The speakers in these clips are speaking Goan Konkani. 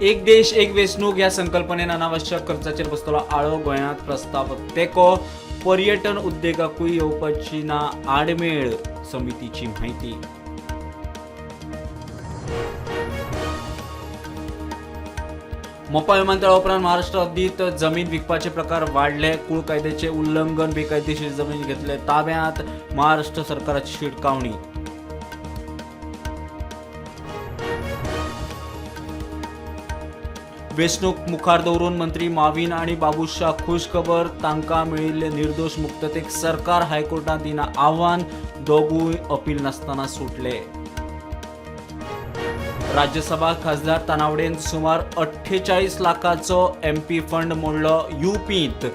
एक देश एक वेंचणूक ह्या संकल्पनेन अनावश्यक खर्चाचेर बसतलो आळो. गोंयांत प्रस्ताव तेंको. पर्यटन उद्देगाकूय येवपाची ना आडमेळ. समितीची म्हायती. मोपा विमानतळा उपरांत महाराष्ट्र हद्दीत जमीन विकपाचे प्रकार वाडले. कुळ कायद्याचे उल्लंघन, बेकायदेशीर जमीन घेतले ताब्यात. महाराष्ट्र सरकाराची शिटकावणी. वेंचणूक मुखार दवरून मंत्री माविन आनी बाबुशा खुश खबर. तांकां मेळिल्ले निर्दोश मुक्ततेक सरकार हायकोर्टात दिना आव्हान. दोगूय अपील नासतना सुटले. राज्यसभा खासदार तानावडेन सुमार 48 लाखाचो एमपी फंड मोडलो. युपींत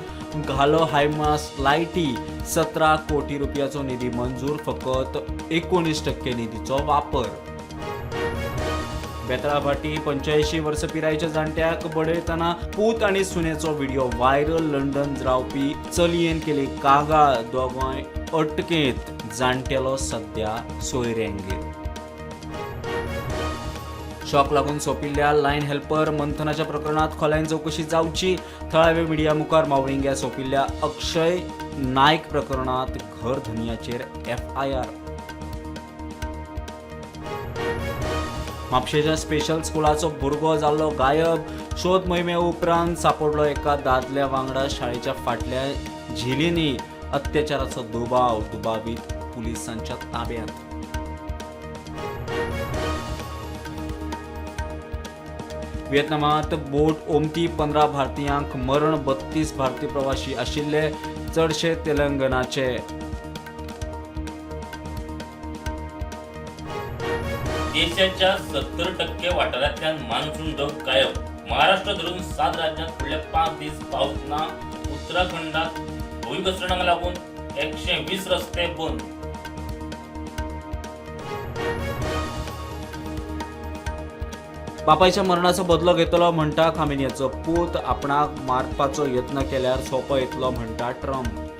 घालो हायमास लायटी. 17 कोटी रुपयाचो निधी मंजूर, फकत 19% निधीचो वापर. बेतळाभाटी 85 वर्स पिरायेच्या जाणट्याक बडयतना पूत आनी सुनेचो व्हिडिओ व्हायरल. लंडन रावपी चलयेन केली कागाळ. दोगांय अटकेंत. जाणटेलो सध्या सोयऱ्यांगेर. शॉक लागून सोंपिल्ल्या लायन हेल्पर मंथनाच्या प्रकरणात खोलायेन चवकशी जावची. थळाव्या मिडिया मुखार मावळिंग्या सोंपिल्ल्या अक्षय नायक प्रकरणात घर धनयाचेर एफआयआर. म्हापशेच्या स्पेशल स्कुलाचो भुरगो जाल्लो गायब. शोध मोहिमे उपरांत सापडलो एका दादल्या वांगडा शाळेच्या फाटल्या झिलींनी. अत्याचाराचो दुबाव. दुबावीत पुलिसांच्या ताब्यात. व्हिएतनामात बोट ओमती, 15 भारतीयांक मरण. 32 भारतीय प्रवाशी आशिल्ले, चडशे तेलंगणाचे. देशाच्या 70% वाठारांतल्यान मान्सून ढग गायब. महाराष्ट्र धरून 7 राज्यांत फुडले 5 दीस पावस ना. उत्तराखंडात भूंयघसरणाक लागून 120 रस्ते बंद. बापायच्या मरणाचो बदलो घेतलो म्हणटा खामेनीयाचो पूत. आपणाक मारपाचो यत्न केल्यार सोंपो येतलो म्हणटा ट्रम्प.